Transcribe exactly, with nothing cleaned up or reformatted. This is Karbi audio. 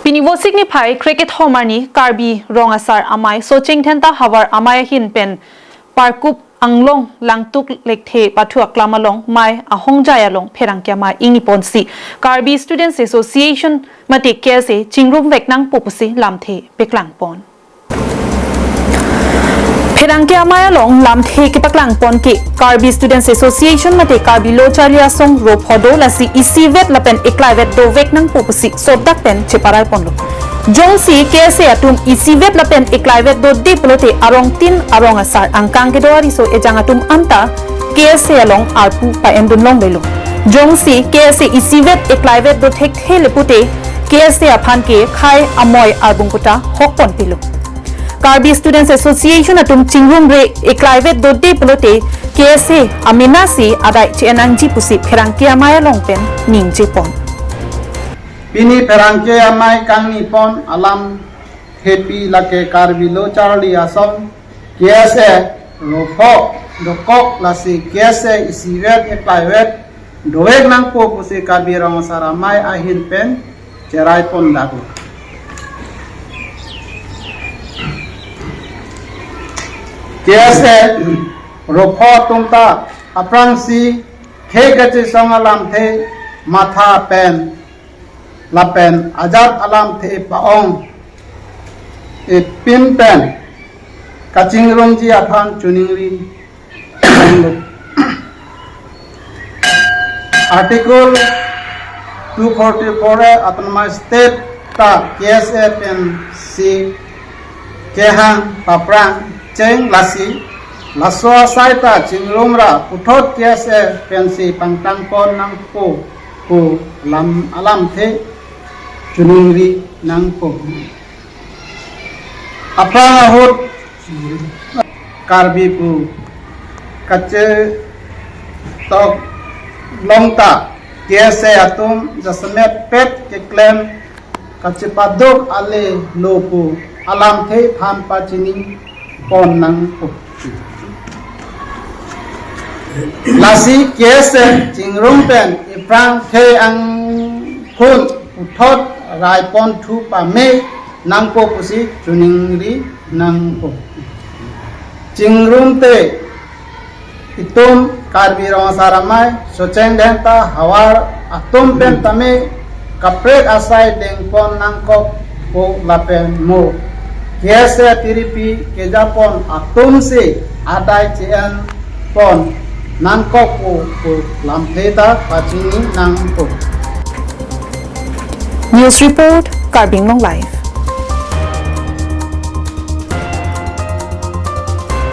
Pini Vosik niphai krekethom arni Karbi Rong Asar Amei Socheng Dhenta havar amei ahin pen Parkup Anglong Langtuk Lekthe pathu aklam along mei ahongjai along pherangke amei ingniponsi Karbi Students Association mate K S A chingrumvek nangpo pusi lamthe paklangpon. Pherangke amei along lamthe kepaklangpon ke Karbi Students Association mate Karbi Lo Charli Asong ro pho do, lasi isivet lapen eklaivet dovek nangpo pusi sodak pen cheparaiponlo. Jongsi K S A atum isivet lapen eklaivet dode pulote arongtin arong asar angkang kedo ariso ejang atum anta K S A along arpu pa-endun longlelo. Jongsi K S A isivet eklaivet do thekthe le pute K S A aphan ke khei amei arbung kuta hokpon pilo. Karbi Students Association atum chingrumre eklaivet dode pulote K S A amenasi adai che-en nangji pusi pherangke amei along pen ningjepon. Pini pherangke amei kangnipon alamthepi lake Karbi Lo Charli Asong K S A ro pho dokok, lasi K S A isivet eklaivet dovek nangpo pusi Karbi Rong Asar Amei ahin pen cheraipon daklo. K S A ro pho atum ta aphrangsi khei kachesong alamthe matha pen lapen ajat alamthe pa-ong epin pen kachingrumji aphan choningri. Article two forty-four A Autonomous State ta K S A pensi kehang paphrang cheng, lasi laso asai ta chingrumra puthot K S A pensi pangtangpon nangpo pu alam alamthe choningri nangpo. Aphrang ahut Karbi pu kachetok long ta K S A atum jasemet pet keklem kachepaduk ale lo pu alamthe aphan pachinipon nangpo. Lasi K S A chingrum pen ephrang khei angkhun puthot raipon thu pame nangpo pusi choningri nangpo. Chingrumte itum Karbi Rong Asar Amei Socheng Dhenta havar atum pen tame kaprek asai dengpon nangkokpo lapen mo K S A tiripi kejapon atumsi adai che-enpon nangkokpo pu lamthe ta pachini nangpo. News report, Karbi Anglong Live.